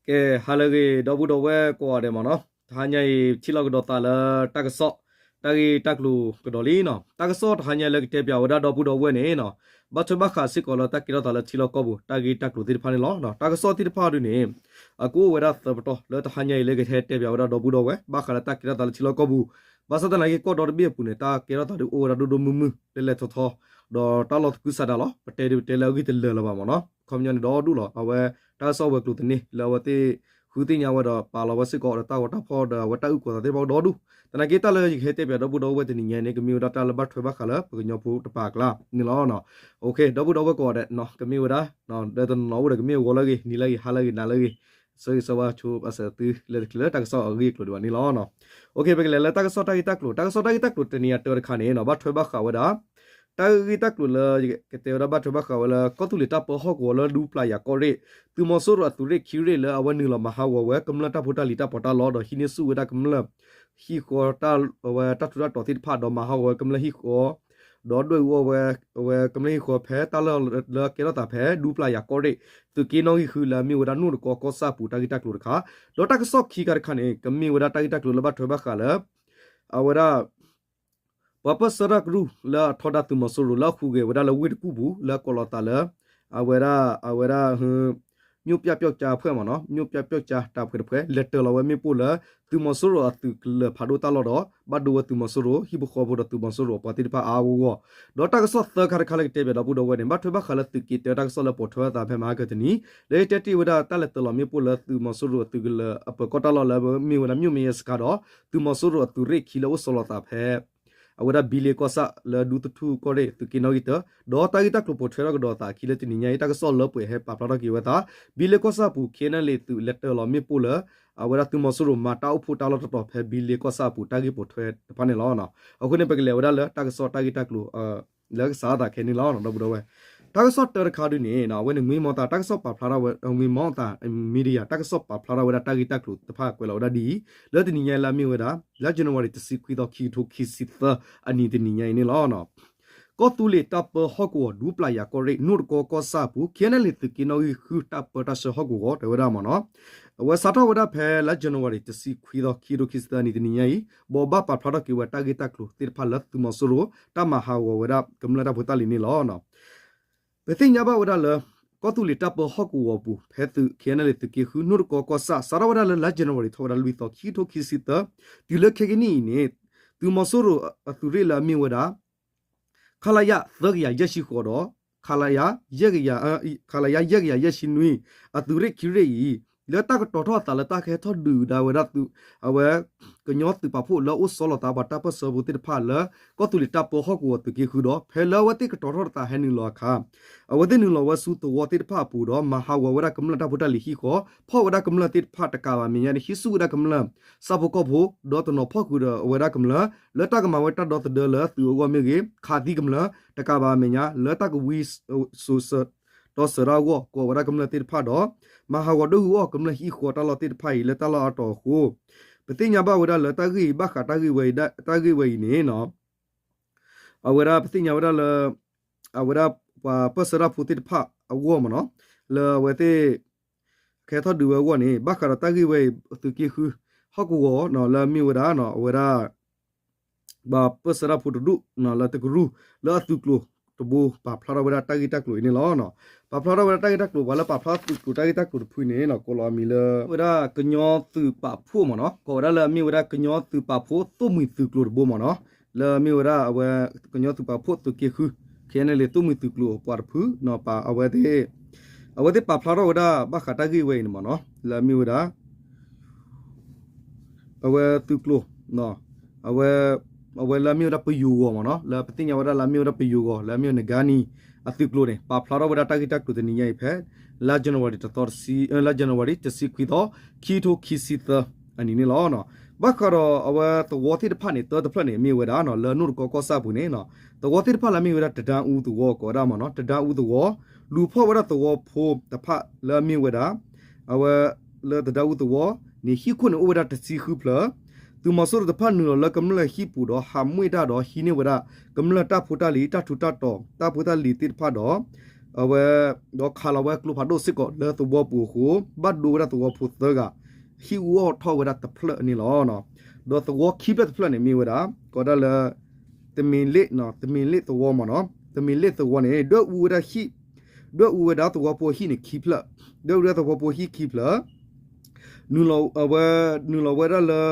ကဲ ဟါလၢအဂ့ၤ ဒီပုၢ်ဒီဝဲၢ်ကိးဂၤဒဲးမ့ၢ်နီၤ, တဟါညါအံၤ ထံၣ်လိာ်ကဒီးသးလၢတၢ်ကစီၣ် တၢ်ဂ့ၢ်တၢ်ကျိၤကဒီးလံနီၤ. တၢ်ကစီၣ်တဟါညါလၢကတဲပၠးဝဲဒၣ်ဒီပုၢ်ဒီဝဲၢ်န့ၣ်နီၤ, ဘၣ်ထွဲဘၣ်ဃးစ့ၢ်ကီးလၢတၢ်ကဲထီၣ်သးလၢထံလီၢ်ကီၢ်ပူၤ တၢ်ဂ့ၢ်တၢ်ကျိၤသ့ၣ်တဖၣ်န့ၣ်လီၤ. တၢ်ကစီၣ်သ့ၣ်တဖၣ်ဒုန့ၣ် အကအိၣ်ဝဲဒၣ်သၢပတီၢ် လၢတဟါညါအံၤလၢကဟဲတဲပၠးဝဲဒၣ်ဒီပုၢ်ဒီဝဲၢ် ဘၣ်ဃးလၢတၢ်ကဲထီၣ်သးလၢထံလီၢ်ကီၢ်ပူၤ, ဘၣ်ဆၣ်သနာ်က့ ကီၢ်ဒီတဘ့ၣ်အပူၤန့ၣ် တၢ်ကဲထီၣ်သးဒုအိၣ်ဝဲဒၣ်ဒိၣ်ဒိၣ်မုၢ်မုၢ် လဲၢ်လဲၢ်ထီထီ ဒီးတၢ်လီၢ်သကုၤဆးဒးလီၤ. ပတဲဒုပတဲလၢအဂ့ၢ်တလၢာ်လၢၤဘၣ်မ့ၢ်နီၤ, ခီပညီန့ၣ်ဒီဒူၣ်လီၤ. အဝဲတၢ်ကစီၣ်ဝဲၤကျိၤသန့ လၢအဝဲသ့ၣ်ဃုသ့ၣ်ညါဝဲဒီးပာ်လီၤဝဲစ့ၢ်ကီးဒီးတၢ်ဂီၤတၢ်ဖီၣ်ဒီးအဝဲတၢ်အုၣ်ကီၤသးသ့ၣ်တဖၣ်ဒီဒူၣ်, သနာ်က့တၢ်လၢယကဟဲတဲပၠးဒီပုၢ်ဒီဝဲၢ်တနံၤညါန့ၣ် ကမ့ၢ်ဝဲဒၣ်တၢ်လၢဘၣ်ထွဲဘၣ်ဃးလၢပကညီဖိတပၤအကျါန့ၣ်လီၤ. ဒီပုၢ်ဒီဝဲၢ်ကိးဂၤဒဲး ကမ့ၢ်ဝဲဒၣ် ဒီးတနီၤနီၤအိၣ်ဒီးကမ့ၢ်ဂီၤလၢအဂ့ၤ နံၤလၢအဂ့ၤ ဟါလၢအဂ့ၤ နၤလၢအဂ့ၤ, ဆၢဂ့ၤဆၢဝါဆိအစၢၤသုလၢတချုးလၢတၢ်ကစီၣ်အဂ့ၢ်အကျိၤဒံးဘၣ်န့ၣ်လီၤ. ပကလဲၤလၢတၢ်ကစီၣ်တၢ်ဂ့ၢ်တၢ်ကျိၤ, တၢ်ကစီၣ်တၢ်ဂ့ၢ်တၢ်ကျိၤတနံၤအံၤတၢတခါန့ၣ် ဘၣ်ထွဲဘၣ်ဃးဝဲဒၣ် တၢ်ဂ့ၢ်တၢ်ကျိၤလၢ ကတဲဝဲဒၣ်ဘၣ်ထွဲဘၣ်ဃးဝဲလၢ ကီၢ်သူလ့ၤတၢ်ပၢဟီၣ်ကဝီၤလၢဒူပျၢ်ယၤကီၢ်ရ့ၣ် သုးမီၤစိရိၤအသုးရ့ၣ်ခံရ့ၣ်လၢအဝဲနုာ်လီၤမၤဟးဂီၤဝဲကမျၢၢ်တၢ်ဖိတၢ်လံၤတၢ်ပီးတၢ်လီဒီးဟံးန့ၢ်ဆူၣ်ဝဲဒၣ်ကမျၢၢ် ဟံၣ်ဃီ အဝဲတၢ်ထူးတၢ်တီၤသ့ၣ်တဖၣ်ဒီးမၤဟးဂီၤဝဲကမျၢၢ်ဟံၣ်ဃီ ဒီးဒွဲၣ်အူအီၣ်ဝဲကမျၢၢ်ဟံၣ်ဃီဖဲတၢ်လီၢ်လၢကဲထီၣ်သးဖဲဒူပျၢ်ယၤကီၢ်ရ့ၣ် သုးက့နီၣ်ဂံၢ်ဃုလၢအမ့ၢ်ဝဲဒၣ်နိၣ်တကီကီၢ်ဆၣ်အပူၤတၢ်ဂ့ၢ်တၢ်ကျိၤတခါ, ဒီးတၢ်ကစီၣ်ခံခါတခါန့ၣ် ကမ့ၢ်ဝဲဒၣ်တၢ်ဂ့ၢ်တၢ်ကျိၤလၢဘၣ်ထွဲဘၣ်ဃးလၢ အဝဲဒၣ် ပှၤပၢၢ်ဆၢတၢ်ကရူၢ်လၢအထီဒါသုးမီၤစိရိၤလၢအဟူးဂဲၤဝဲဒၣ်လၢဝ့ၢ်တကူၣ်ပူၤ လၢကိးလီၤသးလၢ အဝဲဒၣ် အဝဲဒၣ် မြို့ပြပျောက်ကျားအဖွဲ့မ့ၢ်နီၤ, မြို့ပြပျောက်ကျားတပ်ဖွဲ့တဖု လဲၤတၢၤလီၤဝဲမ့ၣ်ပိၢ်လၢ သုးမီၤစိရိၤအသုးကလၢၤဖးဒိၣ်တၢ်လီၢ်ဒီး ဘၣ်ဒိဝဲသုးမီၤစိရိၤ ဟံၣ်ဖိဃီဖိဒီးသုးမီၤစိရိၤအပှၤသ့ၣ်တဖၣ်အါအါဂီၢ်ဂီၢ်, ဒီးတၢ်ကစီၣ်သၢခါတခါလၢကတဲပၠးဒီပုၢ်ဒီဝဲၢ်န့ၣ် ဘၣ်ထွဲဘၣ်ဃးလၢသုးက့တၢတၢ်ကစီၣ်လၢပိာ်ထွဲအသးဖဲမဟါကတနံၤ လၢယတဲတ့ၢ်ဝဲဒၣ်တၢ်လဲၤတၢၤလီၤမ့ၣ်ပိၢ်လၢသုးမီၤစိရိၤအသုးကလၢၤအပၢၤကီၢ်တၢ်လီၢ်လၢမ့ၢ်ဝဲဒၣ် မြို့မရဲစခန်း ဒီး သုးမီၤစိရိၤအသုးရ့ၣ်ခံလၢအိၣ်ဆီလီၤသးဖဲ အဝဲဒၣ်ဘံလ့ကီၢ်ဆၣ်လၢဒူသထူၣ်ကီၢ်ရ့ၣ်သုးက့နီၣ်ဂံၢ်တၢ, ဒီးတၢ်ဂ့ၢ်တၢ်ကျိၤပိာ်ထွဲထီၣ်ကဒီးအသးအခံလၢတနံၤညါအံၤ တၢ်ကစီၣ်လၢပှဲၤဟဲပာ်ဖျါထီၣ်က့ၤဝဲသး ဘံလ့ကီၢ်ဆၣ်အပူၤ ခ့နၣ်လ့ၤသုးလဲၤတၢၤလီၤမ့ၣ်ပိၢ်လၢ အဝဲဒၣ်သုးမီၤစိရိၤမၤတၢ်အိၣ်ဖှိၣ်တၢ်လီၢ်တတီၤဖဲဘံလ့ကီၢ်ဆၣ်အပူၤတၢ်ဂ့ၢ်ပိာ်ထွဲတဖၣ်န့ၣ်လီၤ. အဃိန့ၣ် ပကလဲၤဝဲဒၣ်လၢတၢ်ကစီၣ်တၢ်ဂ့ၢ်တၢ်ကျိၤ လၢကစးထီၣ်သးခဲန့ၣ်လီၤ ဒီပုၢ်ဒီဝဲၢ်, တၢ်ကစီၣ်တၢတခါဒုန့ၣ် အဝဲန့ၣ် ငွေမီသး တၢ်ကစီၣ်ပာ်ဖျါထီၣ်ဝဲ ငွေမီသး media တၢ်ကစီၣ်ပာ်ဖျါထီၣ်ဝဲဒၣ်တၢ်ဂ့ၢ်တၢ်ကျိၤတဖၣ်ကွဲးလီၤဝဲဒၣ်ဒ်အံၤ, လၢတနံၤညါလၢအမ့ၢ်ဝဲဒၣ် လါ January တဆံခွံသီ ခံကထိခံဆံသၢ အနံၤတနံၤညါအံၤန့ၣ်လီၤ. ကီၢ်သူလ့ၤတၢ်ပၢဟီၣ်ကဝီၤဒူပျၢ်ယၤကီၢ်ရ့ၣ် နိၣ်တကီကီၢ်ဆၣ်အပူၤ ခ့နၣ်လ့ၤသုးက့နီၣ်ဂံၢ်ဃုတၢ်ပၢတၢ်ဆှၢဟီၣ်ကဝီၤ တဲဝဲဒၣ်မ့ၢ်နီၤ, အဝဲစးထီၣ်ဝဲဒၣ်ဖဲလါ January တဆံခွံသီ ခံကထိခံဆံသၢ အနံၤတနံၤညါအံၤ ဘိးဘၣ်ပာ်ဖျါထီၣ်က့ၤဝဲတၢ်ဂ့ၢ်တၢ်ကျိၤသ့ၣ်တဖၣ်လၢသုးမီၤစိရိၤ တၢ်မၤဟးဂီၤဝဲဒၣ်ကမျၢၢ်တၢ်ဖိတၢ်လံၤန့ၣ်လီၤ. ပသ့ၣ်ညါဘၣ်ဝဲဒၣ်လၢ ကီၢ်သူလ့ၤတၢ်ပၢဟီၣ်ကဝီၤအပူၤ ဖဲသုး ခ့နၣ်လ့ၤသုးက့ဃု နိၣ်တကီကီၢ်ဆၣ် စးထီၣ်ဝဲဒၣ်လၢလါ January ထီၣ်ဝဲဒၣ်လွံၢ်သီ ခံကထိခံဆံသၢ တုၤလၢခဲကနံၣ်အံၤန့ၣ် သုးမီၤစိရိၤအသုးရ့ၣ်လၢအမ့ၢ်ဝဲဒၣ် ခလရ သၢကယၤယဲၢ်ဆံဃိးဒီး ခလရ ယဲၢ်ကယၤ ခလရ ယဲၢ်ကယၤယဲၢ်ဆံနွံ အသုးရ့ၣ်ခံရ့ၣ်အံၤ လၢတၢ်ကတီၤထီၣ်အသးလၢတၢ်ကဟဲထီၣ်ဒုးဒါဝဲဒၣ် အဝဲ ကညီသုးပာ်ဖှိၣ်လၢအိၣ်ဆီလီၤသးပှၤတၢ်ပၢၢ်ဆၢဖိသ့ၣ်တဖၣ်လၢ ကီၢ်သူလ့ၤတၢ်ပၢဟီၣ်ကဝီၤသုးက့ဃုဒီး ဖဲလၢအဝဲသ့ၣ်ကတီၤထီၣ်အသးဟဲနုာ်လီၤအခါ အဝဲသ့ၣ်နုာ်လီၤဝဲဆူသဝီသ့ၣ်တဖၣ်အပူၤဒီး မၤဟးဂီၤဝဲဒၣ်ကမျၢၢ်တၢ်ဖိတၢ်လံၤဟံၣ်ဃီ ဖီၣ်ဝဲဒၣ်ကမျၢၢ်သ့ၣ်တဖၣ်တကးဘၣ်အမဲာ်ညါန့ၣ် ဟံးဆူၣ်ဝဲဒၣ်ကမျၢၢ် ဆၣ်ဖိကီၢ်ဖိ ဒီးတနီၤဖီၣ်ဃုာ်ဒီးအဝဲဒၣ်ကမျၢၢ် လၢတၢ်ကမၤဝဲတၢ်ဒီသဒၢလၢသုးအဂီၢ်မ့ၢ်ဂ့ၤ ခးသံကမျၢၢ် တကးဘၣ်အမဲာ်ညါ လၢတၢ်ကဝံစိးစၢၤ တီစၢၤတၢ်အဂီၢ် ကိးဝဲဒၣ်ကမျၢၢ်သ့ၣ်တဖၣ်ဒီး မၤဟးဂီၤဒွဲၣ်အူအီၣ်ကမျၢၢ်ဟံၣ်ဃီတၢ်လီၢ်သ့ၣ်တဖၣ်အံၤ လၢတၢ်လီၢ်အါတီၤအဃိ ပသ့ၣ်ညါဘၣ်ဝဲဒၣ်လၢတၢ်ဂ့ၢ်အံၤ ဘၣ်ဃးတၢ်ဂ့ၢ်ဝဲအံၤ တၢ်ဂ့ၢ်ဝဲအံၤန့ၣ် အဝဲဒၣ်ပသ့ၣ်ညါဝဲဒၣ်လၢ အဝဲဒၣ်ပှၤပၢၢ်ဆၢတၢ်ဖိသ့ၣ်တဖၣ်အဂီၢ်မ့ၢ်နီၤ လၢအဝဲသ့ၣ် ကဟဲထီၣ်ဒုးဝဲအဂီၢ်န့ၣ် ဘၣ်ဃးဒီးတၢ်ဂ့ၢ်ဝဲအံၤ သုးက့ဃု ဟီၣ်ကဝီၤနီၤ လၢအမ့ၢ်ဝဲဒၣ် အဝဲဒၣ် ပှၤပၢၢ်ဆၢတၢ်ဖိတဒူၣ်နီၤ လၢတကရူၢ် လၢအသုးကျိၤတဘိ ပာ်ဖျါထီၣ်ဝဲဒၣ်တၢ်ဂ့ၢ်တၢ်ကျိၤအံၤန့ၣ်လီၤ. ပာ်ဖျါထီၣ်ဝဲဒၣ်တၢ်ဂ့ၢ်တၢ်ကျိၤ ပှၤလၢပာ်ဖျါသုးကျိၤတၢ်ဂ့ၢ်တၢ်ကျိၤတဖုန့ၣ် ကိးလီၤအမံၤလၢ ဝဲဒၣ်ကညီသုးပာ်ဖှိၣ်မ့ၢ်နီၤ ကိးဝဲဒၣ်လၢအမ့ၢ်ဝဲဒၣ်ကညီသုးပာ်ဖှိၣ်သိၣ်မှံၤသုးကျိၤတဘိမ့ၢ်နီၤ လၢအမ့ၢ်ဝဲဒၣ်အဝဲ ကညီသုးပာ်ဖှိၣ်သုးက့ဃု ခ့နၣ်လ့ၤ သိၣ်မှံၤသုးကျိၤအပှၤတဖု အဝဲသ့ၣ် အဝဲသ့ၣ်ပာ်ဖျါထီၣ်ဝဲဒၣ်ဘၣ်ဃးတၢ်ဂ့ၢ်ဝဲအံၤန့ၣ်မ့ၢ်နီၤ လၢအမ့ၢ်ဝဲဒၣ် အဝဲသုးကျိၤ အဝဲ အဝဲလၢအမ့ၢ်ဝဲဒၣ်ပယိၤဂီၤမ့ၢ်နီၤ လၢပသ့ၣ်ညါဝဲဒၣ်လၢအမ့ၢ်ဝဲဒၣ်ပယိၤဂီၤ လၢအမ့ၢ်ဝဲနဂါနံၤ အသုးကျိၤန့ၣ် ပာ်ဖျါထီၣ်ဝဲဒၣ်တၢ်ဂ့ၢ်တၢ်ကျိၤတနံၤညါအံၤဖဲ လါ January တသီတဆံ လါ January တဆံခွံသီ ခံကထိခံဆံသၢ အနံၤန့ၣ်လီၤ. ဘၣ်ဃးဒီးအဝဲသဝီသ့ၣ်တဖၣ်န့ၣ် တၢတဖျၢၣ်န့ၣ် မ့ၢ်ဝဲဒၣ်နီၤ လၢနိၣ်တကီကီၢ်ဆၣ်အပူၤန့ၣ် သဝီသ့ၣ်တဖၣ်လၢအမ့ၢ်ဝဲဒၣ် တဒါအူသဝီကိးဝဲဒၣ်မ့ၢ်နီၤ တဒါအူသဝီ လူၤဖီၣ်ဝဲဒၣ်သဝီဖိတဖၣ်လၢအမ့ၢ်ဝဲဒၣ် အဝဲ လၢတဒါအူသဝီန့ၣ် ဟံၣ်ခိၣ်န့ၣ်အိၣ်ဝဲဒၣ်တဆံဃုဖျၢၣ် သုးမီၤစိရိၤတဖၣ်နုာ်လီၤလၢကမျၢၢ်ဟံၣ်ပူၤဒီးဟးမှံတၢ်ဒီးဟံးန့ၢ်ဝဲဒၣ် ကမျၢၢ်တၢ်ဖိတၢ်လံၤ တၢ်ထူးတၢ်တီၤ တၢ်ဖိတၢ်လံၤသ့ၣ်တဖၣ်ဒီး အဝဲ ဒီးခးလီၤဝဲကျိဖးဒိၣ်စ့ၢ်ကီးလၢသဝီပူၤအဃိ ဘၣ်ဒိဝဲဒၣ်သဝီဖိသၢဂၤ ဟံၣ်အူအီၣ်ထီၣ်ဝဲဒၣ်တဖျၢၣ်န့ၣ်လီၤ. ဒီးသဝီခံဖျၢၣ်တဖျၢၣ်န့ၣ်မ့ၢ်ဝဲဒၣ် ကိးဒၣ်လၢ တမ့ၤလ့ၣ် တမ့ၤလ့ၣ်သဝီမ့ၢ်နီၤ, တမ့ၤလ့ၣ်သဝီန့ၣ် ဒွဲၣ်အူဝဲဒၣ်ဟံၣ် ဒွဲၣ်အူဝဲဒၣ်သဝီဖိဟံၣ်န့ၣ်ခံဖျၢၣ်, ဒွဲၣ်အူဝဲဒၣ်သဝီဖိဟံၣ်ခံဖျၢၣ် နုာ်လီၤ အဝဲ နုာ်လီၤဝဲဒၣ်လၢ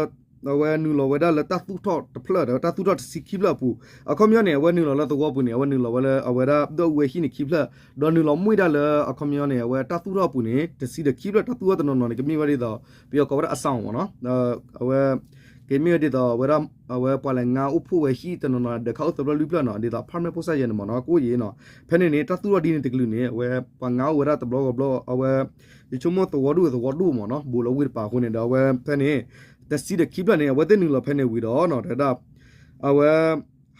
အဝဲနုာ်လီၤဝဲဒၣ်လၢတၢ်သူၣ်ထီၣ်တဖျၢၣ်ဒီး တၢ်သူၣ်ထီၣ်တဆံခံဖျၢၣ်အပူၤ, အခီပညီန့ၣ် အဝဲနုာ်လီၤလၢသဝီပူၤန့ၣ် အဝဲနုာ်လီၤဝဲလၢ အဝဲဒၣ်ဒွဲၣ်အူဝဲဟံၣ်န့ၣ်ခံဖျၢၣ်, ဒီးနုာ်လီၤမှံဒၣ်လၢ အခီပညီန့ၣ် အဝဲတၢ်သူၣ်ထီၣ်အပူၤန့ၣ် တဆံဒီးခံဖျၢၣ်, တၢ်သူၣ်ထီၣ်တနီၤနီၤန့ၣ် ကမ့ၢ်ဝဲဒ်သိး ပယီၤကိးဝဲဒၣ်အစၣ်မ့ၢ်နီၤ, အဝဲ ကမ့ၢ်ဝဲဒ်သိး အဝဲဒၣ် အဝဲပှၤလဲၤငါအိၣ်ဖှိၣ်ဝဲဟံၣ်တနီၤနီၤ ဒီးခးအိၣ်သၢဖျၢၣ်လွံၢ်ဖျၢၣ်နီၤ, ဒ်သိး apartment ဖိစၢ်ယဲၢ်န့ၣ်မ့ၢ်နီၤ, ကအိၣ်ယံၤနီၤ, ဖဲန့ၣ်န့ၣ် တၢ်သူၣ်ထီၣ်ဒ်န့ၣ်တကလုာ်န့ၣ် အဝဲ ပှၤငါအိၣ်ဝဲဒၣ်တဘျီဂီၤဘျီ အဝဲ ယဆိကမိၣ်သဝီဒူၣ်သဝီဒူၣ်မ့ၢ်နီၤ, ဘူးလီၤဝ့ၢ်တပၤအဃိန့ၣ်ဒီး အဝဲဖဲန့ၣ် တဆံဒီးခံဖျၢၣ်န့ၣ် အဝဲသ့ၣ်နုာ်လီၤဖဲန့ၣ်ဝံၤဒီးနီၤ တဲဝဲဒၣ် အဝဲ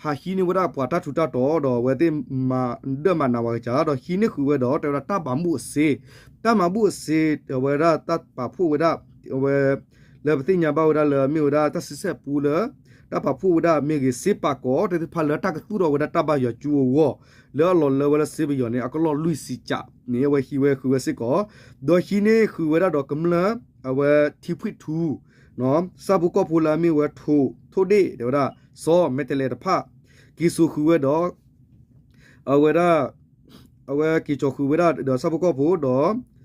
ဟးဟံးန့ၢ်ဝဲဒၣ်ပှၤတၢ်ထူးတၢ်တီၤ ဒီးအဝဲသ့ၣ်မၤဒၢၣ်မၤနးဝဲကစၢ် ဒီးဟံးန့ၢ်ဃုာ်ဝဲဒီး တဲဝဲဒၣ်တၢ်ဘၣ်မူၣ်အစ့, တၢ်ဘၣ်မူၣ်အစ့ အဝဲဒၣ်တၢ်ပာ်ဖှိၣ်ဝဲဒၣ် အဝဲ လၢပသ့ၣ်ညါဘၣ်ဝဲဒၣ်လၢ မ့ၢ်ဝဲဒၣ်တၢ်စံးဆဲၣ်ပူလၢ တၢ်ပာ်ဖှိၣ်ဝဲဒၣ်မ့ၢ်ဂ့ၤ စ့ပာ်ကီၤ တၢ်သ့ၣ်တဖၣ်လၢတၢ်ကသူၣ်ထီၣ်ဝဲဒၣ်တၢ်ဘၣ်ယွၤကၠိအဂီၢ် လၢအလီၤလၢဝဲလၢစ့ပယီၤန့ၣ် အကလီၢ်လွံၢ်ဆံကးန့ၣ် အဝဲဟံးဝဲဃုာ်ဝဲစ့ၢ်ကီး, ဒီးဟံးန့ၢ်ဃုာ်ဝဲဒၣ်ဒီးကမျၢၢ် အဝဲထံဖှံၣ်ထူ ဆၣ်ဖိကီၢ်ဖိလၢအမ့ၢ်ဝဲထိၣ် ထိၣ်ဒ့ၣ် တဲဝဲဒၣ် စီၤမဲာ်တဲးလဲးတဖၣ် က့ၤစိာ်ဃုာ်ဝဲဒီး အဝဲဒၣ် အဝဲက့ၤစိာ်ဃုာ်ဝဲဒၣ်ဒီးဆၣ်ဖိကီၢ်ဖိဒီး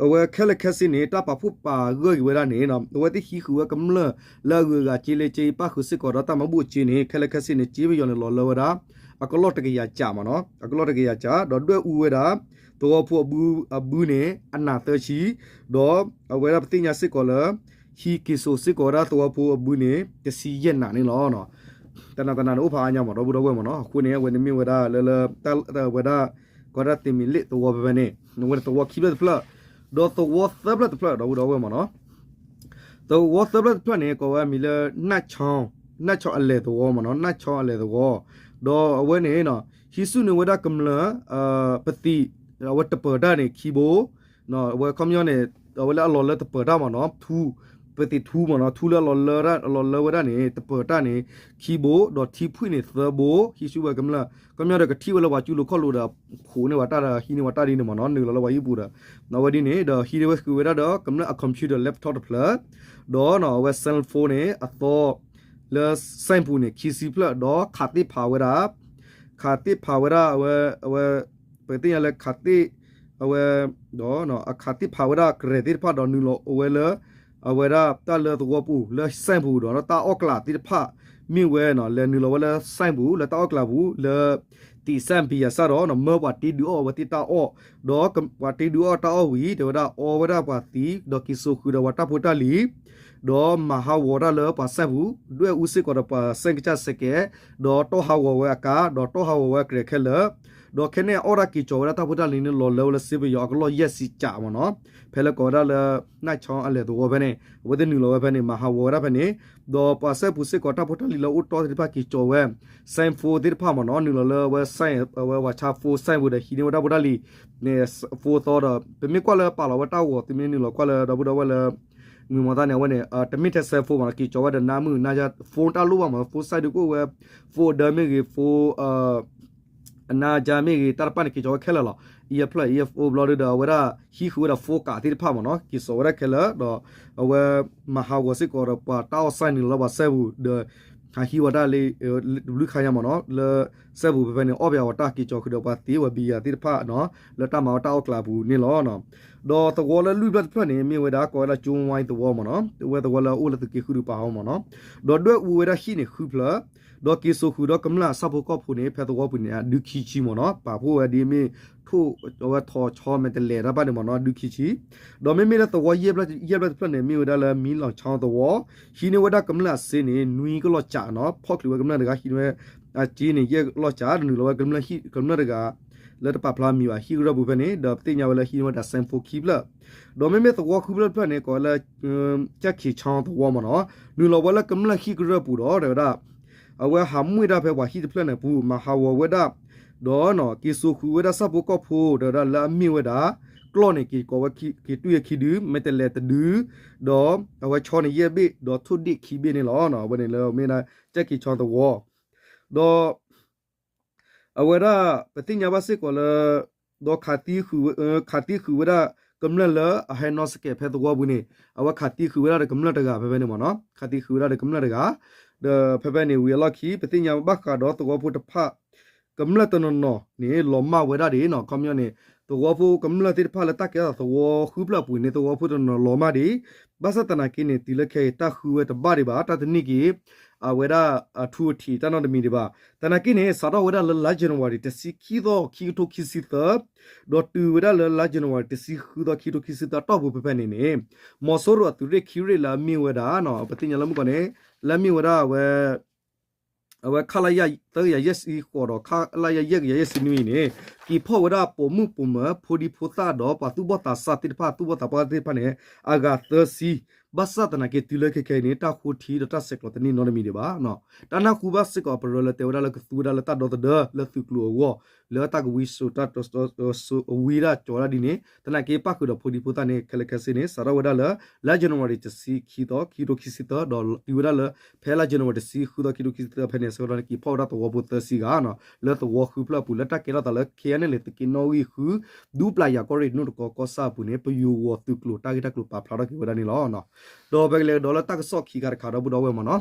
အဝဲခဲလၢာ်ခဲဆ့န့ၣ် တၢ်ပာ်ဖှိၣ်ပာ်ဂၢၢ်က့ၤဝဲဒၣ်န့ၣ် အဝဲသ့ၣ်ဟံးဃုာ်ဝဲကမျၢၢ်လၢအဂုၤအဂၤ က့လၢက့ပၣ်ဃုာ်စ့ၢ်ကီးဒီးတၢ်မၤဘူၣ်အစ့န့ၣ် ခဲလၢာ်ခဲဆ့န့ၣ် စ့ပယီၤန့ၣ်လီၤလၢဝဲဒၣ် အကလီၢ်တကယၤကးမ့ၢ်နီၤ, အကလီၢ်တကယၤကး ဒီးဒွဲၣ်အူဝဲဒၣ် သဝီဖိအဘုန့ၣ် အနးသၢဆံ ဒီးအဝဲဒၣ်ပသ့ၣ်ညါစ့ၢ်ကီးလၢ ဟံးက့ၤစိာ်စ့ၢ်ကီးဝဲဒၣ်သဝီဖိအဘုန့ၣ် တဆံယဲၢ်နးန့ၣ်လီၤ. တနၤတနၤန့ၣ်အိၣ်ဖးအါညါမ့ၢ် ဒီပုၢ်ဒီဝဲၢ်မ့ၢ်နီၤ, အဃိန့ၣ် အဝဲန့ၣ်မ့ၢ်ဝဲဒၣ်လၢလၢ ဝဲဒၣ် ကိးဒၣ်တမ့ၤလ့ၣ်သဝီဖဲဖဲန့ၣ် အဝဲန့ၣ်သဝီခံဖျၢၣ်တဖျၢၣ်, ဒီးသဝီသၢဖျၢၣ်တဖျၢၣ် ဒီပုၢ်ဒီဝဲၢ်မ့ၢ်နီၤ, သဝီသၢဖျၢၣ်တဖျၢၣ်န့ၣ် ကိးဝဲအမံၤလၢ နၢ်ဆီ နၢ်ဆီအလဲၤသဝီမ့ၢ်နီၤ, နၢ်ဆီအလဲၤသဝီ, ဒီးအဝဲန့ၣ် ဟံးဆူၣ်န့ၢ်ဝဲဒၣ်ကမျၢၢ် ပသံၣ် အဝဲတပၢၤတၢ်န့ၣ်ခံဘိ, အဝဲခီပညီန့ၣ် အဝဲလၢအလီၤလၢတပၢၤတၢ်မ့ၢ်နီၤ, ထူ ပသံၣ်ထူမ့ၢ်နီၤ, ထူလၢအလီၤလၢဝဲဒၣ်န့ၣ် တပၢၤတၢ်န့ၣ် ခံဘိ, ဒီးထံဖှံၣ်န့ၣ်သၢဘိ, ဟံးဆူၣ်ဝဲကမျၢၢ် ခီပညီဒီးကထံၣ်ဝဲလၢပှၤကၠူလိၤခီၣ်လိၤဒီး ခိးန့ၢ်ဝဲတၢ်ဒီးဟံးန့ၢ်ဝဲတၢ်ဒ်န့ၣ်မ့ၢ်နီၤ, နုာ်လီၤလၢပှၤဟံၣ်ပူၤဒီး အဝဲဒ်န့ၣ် ဒီးဟံးန့ၢ်ဝဲဃုာ်ဝဲဒၣ်ဒီးကမျၢၢ်အ computer laptop တဖျၢၣ်, ဒီးအဝဲ cell phone န့ၣ် အသီ လၢ စဲၣ်ပူၤန့ၣ် ခံဆံဖျၢၣ် ဒီးခးသ့ၣ်ဖးဝဲဒၣ် ခးသ့ၣ်ဖးဝဲဒၣ် အဝဲ အဝဲ ပသ့ၣ်ညါလၢခးသ့ၣ် အဝဲ ဒီး အခးသ့ၣ်ဖးဝဲဒၣ် ကြဲး သ့ၣ်တဖၣ်ဒီးနုာ်လီၤဝဲလၢ အဝဲဒၣ်တၢ်လၢသဝီပူၤ လၢစဲၣ်ပူၤဒီးတၢ်အီၣ်ကျးသ့ၣ်တဖၣ် မ့ၢ်ဝဲ လဲၤနုာ်လီၤဝဲလၢစဲၣ်ပူၤ လၢတၢ်အီၣ်ကျးပူၤ လၢ သံၣ်စဲၣ်ပယၤစၢ်ဒီး မၢပှၤတ့ဒုးအီၣ်အဝဲသ့ၣ်တၢ်အီၣ်, ဒီးပှၤတ့ဒုးအီၣ်တၢ်အီၣ်ဝံၤ တဲဝဲဒၣ်အီဝဲဒၣ်ပှၤသံး ဒီးက့ၤစိာ်ဃုာ်ဒီးပှၤတၢ်ဖိတၢ်လံၤ ဒီးမၤဟးဂီၤတၢ်လၢပှၤစဲၣ်ပူၤ ဒွဲၣ်အူစ့ၢ်ကီးဒီးပှၤစဲၣ်ကစၢ်စဲးကဲး, ဒီးတီၢ်ဟးဂီၤဝဲအကါ ဒီးတီၢ်ဟးဂီၤဝဲအကြဲးခဲလၢာ်, ဒီးခဲန့ၣ်အီၣ်တၢ်က့ၤကၠီၤဝဲဒၣ်တၢ်ဖိတၢ်လံၤန့ၣ် လီၤလၢဝဲလၢစ့ပယီၤအကလီၢ်ယဲၢ်ဆံကးမ့ၢ်နီၤ, ဖဲလၢကိးဝဲဒၣ်လၢ နၢ်ဆီအလဲၤသဝီဖဲန့ၣ် အဝဲသ့ၣ်နုာ်လီၤဝဲဖဲန့ၣ် မၤဟးဂီၤဝဲဒၣ်ဖဲန့ၣ်, ဒီးပှၤစဲၣ်ပူၤစ့ၢ်ကီးတၢ်ဖိတၢ်လံၤလၢအိၣ်တီၢ်သ့ၣ်တဖၣ်က့ၤကၠီၤဝဲ စဲၣ်ဖိသ့ၣ်တဖၣ်မ့ၢ်နီၤ နုာ်လီၤလၢအဝဲ အဝဲဝၤဆါဖိ စဲၣ်ပူၤဒီးဟံးန့ၢ်ဝဲတၢ်ဖိတၢ်လံၤ န့ၣ် ဖိသီဒီး ပမ့ၢ်ကွၢ်လၢပာ်လီၤဝဲတၢ်ဂီၤ သုမ့ၢ်နုာ်လီၤကွၢ်လၢ ဒီပုၢ်ဒီဝဲၢ်လၢ မုၢ်မီၤသးန့ၣ် အဝဲန့ၣ် တမ့ၢ်ထဲစဲၣ်ဖိမ့ၢ်နီၤ က့ၤကၠီၤဝဲဒီးနါမုၣ်နါယါ ဖိ တၢ်လိၣ်ဘၣ်မ့ၢ် ဖိစဲၣ်ဒုးကအိၣ်ဝဲ ဖိအဒၢမ့ၢ်ဂ့ၤ ဖိ အနါယါမ့ၢ်ဂ့ၤ တၢ်တဖၣ်န့ၣ် က့ၤကၠီၤဝဲခဲလၢာ်လီၤ. အံၤအဖျၢၣ်အံၤအဖိဘျီဒုဒီး အဝဲဒၣ်ဟံးဃုာ်ဝဲဒၣ် phone ကးသ့ၣ်တဖၣ်မ့ၢ်နီၤ က့ၤစိာ်ဝဲဒၣ်ခဲလၢာ် ဒီးအဝဲမၤဟးဂီၤစ့ၢ်ကီးဒီးပှၤတၢ်အီၣ်စဲၣ်နုာ်လီၤလၢပှၤစဲၣ်ပူၤ ဒီးဟးဟံးဝဲဒၣ်လၢ တဘျုးခါညါမ့ၢ်နီၤ လၢစဲၣ်ပူၤဖဲဖဲန့ၣ် အီၣ်ဘၣ်အီၤတၢ်က့ၤကၠီၤဃုာ်ဒီးပှၤသံးဝဲဘံယၤသ့ၣ်တဖၣ်နီၤ လၢတၢ်မၤဝဲတၢ်အီၣ်ကျးပူၤန့ၣ်လီၤ. ဒီးသဝီလၢလွံၢ်ဖျၢၣ်တဖျၢၣ်န့ၣ် မ့ၢ်ဝဲဒၣ်ကိးဝဲဒၣ်ကၠိဝါသဝီမ့ၢ်နီၤ ဝဲသဝီလၢအအိၣ်လၢသုးက့ဃုဒုးပာ်ဟီမ့ၢ်နီၤ ဒီးဒွဲၣ်အူဝဲဒၣ်ဟံၣ်န့ၣ်ဃုဖျၢၣ် ဒီးက့ၤစိာ်ဃုာ်ဒီးကမျၢၢ်အဆၣ်ဖိကီၢ်ဖိန့ၣ် ဖဲသဝီပူၤန့ၣ် အဒုခံဆံမ့ၢ်နီၤ ပာ်ဖှိၣ်ဝဲဒ်မ့ၢ်ထိၣ် အဝဲထိၣ်ဆီမဲာ်တဲးလဲးတၢ်တဖၣ်န့ၣ်မ့ၢ်နီၤ အဒုခံဆံ ဒီးမ့မ့ၢ်လၢသဝီယဲၢ်ဖျၢၣ်တဖျၢၣ်န့ၣ် မ့ၢ်ဝဲဒၣ်လၢမံလီၤဆီသဝီ ဟံးန့ၢ်ဝဲဒၣ်ကမျၢၢ်အစ့န့ၣ် နွံကလီၢ်ကးနီၤ ဖီၣ်ချုးဝဲကမျၢၢ်တဂၤ ဟံးန့ၢ်ဝဲအစ့န့ၣ် ယဲၢ်ကလီၢ်ကး ဒီးနုာ်လီၤဝဲကမျၢၢ်ဟံၣ် ကမျၢၢ်တဂၤ လၢတပာ်ဖျါမံၤဘၣ် ဟံၣ်ကရၢၢ်ပူၤဖဲန့ၣ် ဒီးပသ့ၣ်ညါဝဲလၢဟံးန့ၢ်ဝဲဒၣ် စဲၣ်ဖိခံဖျၢၣ် ဒီးမ့မ့ၢ်သဝီဃုဖျၢၣ်တဖျၢၣ်န့ၣ် ကိးဝဲလၢ ကၠၢ်ခံးဆီသဝီမ့ၢ်နီၤ နုာ်လီၤဝဲလၢကမျၢၢ်ဟံၣ်ကရၢၢ်ပူၤဒီး တဲဝဲဒၣ် အဝဲဟးမှံၣ်ဒၣ်ဖဲပှၤဟံၣ်တဖျၢၣ်န့ၣ်ပူၤ မၤဟးဂီၤဝဲဒၣ် ဒီးက့ၤစိာ်ဃုာ်ဝဲဒၣ်ဆၣ်ဖိကီၢ်ဖိ တဲဝဲဒၣ်လၢအမ့ၢ်ဝဲဒၣ် ကျီၢ်န့ၣ် က့ၤကိးဝဲ က့ၤတွံၢ်ဝဲခံဒု မဲာ်တဲးလဲးတဒု ဒီးအဝဲဆီန့ၣ်ယဲၢ်ဘ့ၣ် ဒီးထိၣ်ဒ့ၣ်ခံဘ့ၣ်န့ၣ်လီၤ. အဝဲန့ၣ်လၢမ့ၢ်ဒၣ် ကၠၢ်ခံးဆီသဝီ ဒီး အဝဲဒၣ် ပသ့ၣ်ညါဘၣ်စ့ၢ်ကီးလၢ ဒီးခးသံဃုာ်ဝဲဒၣ်ကမျၢၢ်လၢအဟဲနီၣ်စကဲးဖဲသဝီပူၤန့ၣ် အဝဲခးသံဃုာ်ဝဲဒၣ်ဒီးကမျၢၢ်တဂၤဖဲဖဲန့ၣ်မ့ၢ်နီၤ ခးသံဃုာ်ဝဲဒၣ်ဒီးကမျၢၢ်တဂၤ ဒီးဖဲဖဲန့ၣ်ဝံၤအလီၢ်ခံ ပသ့ၣ်ညါဘၣ်ဃးဒီးသဝီဖိတဖၣ် ကမျၢၢ်တနီၤနီၤန့ၣ် လီၤမၢ်ဝဲဒၣ်ဒ်နီၤ ခီပညီန့ၣ် သဝီဖိကမျၢၢ်သ့ၣ်တဖၣ်လၢတၢ်ကဲထီၣ်သဝီဃုဖျၢၣ်အပူၤန့ၣ် သဝီဖိတနီၤနီၤလီၤမၢ်ဒံး ဘၣ်ဆၣ်သနာ်က့န့ၣ် တုၤလၢခဲအံၤတၢ်ဃုဝဲတဘၣ်ဒံးဘၣ် တၢ်တန့ၢ်က့ၤ အဝဲဒၣ်အထူအထံးတၢ်နီတမံၤဒံးဘၣ်. သနာ်က့န့ၣ် စးထီၣ်ဝဲဒၣ်လၢလါ January တဆံခံသီ ခံကထိခံဆံသၢ ဒီးတုၤဝဲဒၣ်လၢလါ January တဆံဃုသီ ခံကထိခံဆံသၢအတီၢ်ပူၤဖဲဖဲန့ၣ်န့ၣ် မီၤစိရိၤအသုးရ့ၣ်ခံရ့ၣ်လၢအမ့ၢ်ဝဲဒၣ် ပသ့ၣ်ညါလၢမုၢ်ကီၢ်န့ၣ် လၢအမ့ၢ်ဝဲဒၣ်အဝဲ အဝဲ ခလရ သၢကယၤယဲၢ်ဆံဃိးဒီး ခလရ ယဲၢ်ကယၤယဲၢ်ဆံနွံအံၤန့ၣ် က့ၤဖီၣ်ဝဲဒၣ်ပိာ်မုၣ်ပိာ်မၢၤ ဖိဒံဖိသၣ်ဒီးပှၤသူၣ်ဘီၣ်သးစၢ်သ့ၣ်တဖၣ် သူၣ်ဘီၣ်သးပှၢ်သ့ၣ်တဖၣ်န့ၣ် အဂၤသၢဆံ ဘၣ်ဆၣ်သနာ်က့တုၤလၢခဲခဲအံၤန့ၣ် တၢ်ဃိထံဒီးတၢ်ဆဲးကျိးတန့ၢ်နီတမံၤဒံးဘၣ်. တၢ်နၢ်ဟူဘၣ်စ့ၢ်ကီးအပရၢလၢတဲဝဲဒၣ်လၢကသူဝဲဒၣ်လၢတၢ်ဒီသဒၢ လၢသုးကျိၤအဂီၢ် လၢတၢ်ကဝံစိာ်တၢ် ဝံဒၣ်ကၠီၤဒၣ်ဒ်န့ၣ် သနာ်က့ပၣ်ဃုာ်ဒီးဖိဒံဖိသၣ်န့ၣ် ခဲလၢာ်ခဲဆ့န့ၣ် စးထီၣ်ဝဲဒၣ်လၢ လါ January တဆံခံသီ ခံကထိခံဆံသၢ ဒီးတုၤဝဲဒၣ်လၢ ဖဲလါ January တဆံဃုသီ ခံကထိခံဆံသၢဖဲန့ၣ် အဆၢကတီၢ်န့ၣ် က့ၤဖီၣ်ဝဲဒၣ်သဝီဖိသၢဆံဂၤနီၤ လၢသဝီဃုဖျၢၣ်အပူၤ လၢတၢ်ကဲထီၣ်သးလၢ ခဲအံၤန့ၣ် သုးက့နီၣ်ဂံၢ်ဃု ဒူပျၢ်ယၤကီၢ်ရ့ၣ်ဒိၣ်တကီကီၢ်ဆၣ်အပူၤန့ၣ် ပယိၤဝီၤသုးကျိၤတၢ်ဂ့ၢ်တၢ်ကျိၤပာ်ဖျါထီၣ်က့ၤဝဲဒၣ်န့ၣ်လီၤ. ဒီးပကလဲၤကဒီးလၢတၢ်ကစီၣ်ခံခါတခါဒီပုၢ်ဒီဝဲၢ်မ့ၢ်နီၤ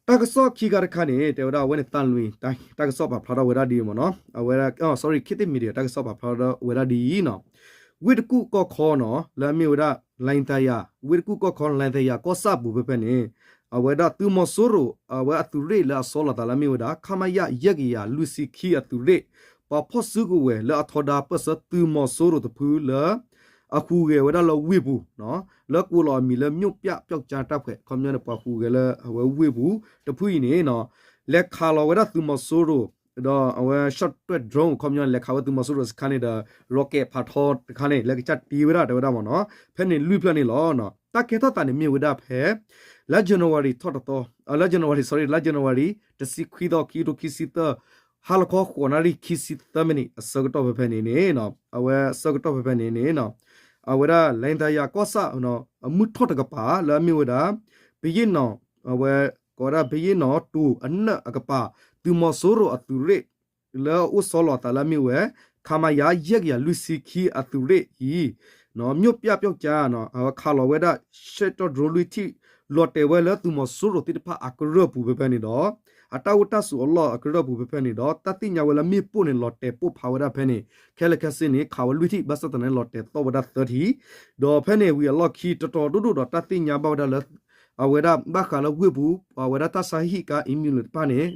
တၢ်ကစီၣ်ခံခါတခါန့ၣ် တဲဝဲဒၣ်အဝဲန့ၣ်သၣ်လွံၢ် တၢ်ကစီၣ်ပာ်ဖျါထီၣ်ဝဲဒၣ်ဒ်အံၤမ့ၢ်နီၤ အဝဲဒၣ် sorry ခေတ်သစ် Media တၢ်ကစီၣ်ပာ်ဖျါထီၣ်ဝဲဒၣ်ဒ်အံၤနီၤ ဝ့ၢ်တကူၣ်ကီၢ်ခီနီၤ လၢအမ့ၢ်ဝဲဒၣ် လိုင်သာယာ ဝ့ၢ်တကူၣ်ကီၢ်ခီ လိုင်သာယာ ကီၢ်ဆၣ်အပူၤဖဲဖဲန့ၣ် အဝဲဒၣ်သုးမီၤစိရိၤ အဝဲအသုးရ့ၣ်လၢအဆီလီၤသးလၢအမ့ၢ်ဝဲဒၣ် ခမရ ယဲၢ်ကယၤလွံၢ်ဆံခံအသုးရ့ၣ် ပှၤဖီၣ်စုကဝဲၤလၢအထီဒါပၢၢ်ဆၢသုးမီၤစိရိၤတဖုလၢ အဟူးဂဲၤဝဲဒၣ်လၢဝ့ၢ်ပူၤ လၢကိးလီၤအမံၤလၢ မြို့ပြပျောက်ကျားတပ်ဖွဲ့ ခီပညီန့ၣ် ပှၤဟူးဂဲၤလၢအဝဲဝ့ၢ်ပူၤတဖုအံၤန့ၣ် လဲၤခးလီၤဝဲဒၣ်သုးမီၤစိရိၤ ဒီးအဝဲ ရှော့တိုက် drone ခီပညီန့ၣ် လဲၤခးဝဲသုးမီၤစိရိၤစခါန့ၣ်ဒီး rocket ဖးထီတခါန့ၣ် လဲၤကစၢ်တ့ဝဲဒၣ်တဲဝဲဒၣ်မ့ၢ်နီၤ ဖဲန့ၣ်လွံၢ်ဖျၢၣ်န့ၣ်လီၤ. တၢ်ကဲထီၣ်သးန့ၣ်မ့ၢ်ဝဲဒၣ်ဖဲ လါ January ထီၣ်တသီ လါ January sorry လါ January တဆံခွံသီ ခံကထိခံဆံသၢ ဟါလီၤခီဃိးနၣ်ရံၣ်ခံဆံသၢမံးနံး အဆၢကတီၢ်ဖဲဖဲန့ၣ်န့ၣ် အဝဲဆၢကတီၢ်ဖဲဖဲန့ၣ်န့ၣ် အဝဲဒၣ် လိုင်သာယာ ကီၢ်ဆၣ် အမုၢ်ထီၣ်တကပၤ လၢအမ့ၢ်ဝဲဒၣ် ဘုရင့်နောင် အဝဲကိးဝဲဒၣ် ဘုရင့်နောင် တိၤအနၢၣ်အကပၤ သုးမီၤစိရိၤအသုးရ့ၣ် လၢအအိၣ်ဆီလီၤအသးလၢအမ့ၢ်ဝဲ ခမရ ယဲၢ်ကယၤလွံၢ်ဆံခံအသုးရ့ၣ်အံၤ မြို့ပြပျောက်ကျား အဝဲခးလီၤဝဲဒၣ် ရှဲတီၢ် drone လွံၢ်ထံၣ် လီၤတဲာ်ဝဲလၢသုးမီၤစိရိၤသ့ၣ်တဖၣ်အကရၢၢ်ပူၤဖဲဖဲန့ၣ်ဒီး အတၢ်အိၣ်တၢ်ဆိးအလီၢ်အကရၢၢ်ပူၤဖဲဖဲန့ၣ်ဒီး တၢ်သ့ၣ်ညါဝဲလၢမ့ၣ်ပိၢ်န့ၣ် လီၤတဲာ်ပိၢ်ဖးဝဲဒၣ်ဖဲန့ၣ် ခဲလၢာ်ခဲဆ့န့ၣ် ခးဝဲလွံၢ်ထံၣ် ဘၣ်ဆၣ်သနာ်က့ လီၤတဲာ်သီၣ်ဝဲဒၣ်သၢထံၣ် ဒီးဖဲန့ၣ်ဝံၤအလီၢ်ခံ တတီၤဒိၣ်ဒိၣ်ဒီး တၢ်သ့ၣ်ညါဘၣ်ဝဲဒၣ်လၢ အဝဲဒၣ်ဘၣ်ဃးလၢဝ့ၢ်ပူၤ အဝဲဒၣ်တၢ်ဆါဟံၣ်ကါ ambulance တဖၣ်န့ၣ်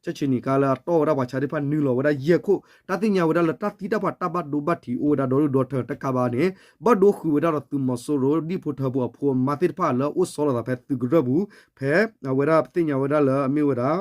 ဆၢဆ့ၣ်နီၤကါလၢအတီၢ်ဝဲဒၣ်ပှၤဆါသ့ၣ်တဖၣ် နုာ်လီၤဝဲဒၣ်ယဲၢ်ခိၣ် တၢ်သ့ၣ်ညါဝဲဒၣ်လၢတၢ်သံတၢ်ပှၢ်တၢ်ဘၣ်ဒိဘၣ်ထံးအိၣ်ဝဲဒၣ်ဒီဒူၣ်ဒီထၢတကးဘၣ်န့ၣ် ဘၣ်ဒိဃုာ်ဝဲဒၣ်ဒီးသုးမီၤစိရိၤ ဒံၣ်ဖိထၢဖိအဖိအမါသ့ၣ်တဖၣ်လၢအအိၣ်ဆီလီၤသးဖဲသုးကရၢၢ်ပူၤ ဖဲအဝဲဒၣ်ပသ့ၣ်ညါဝဲဒၣ်လၢအမ့ၢ်ဝဲဒၣ်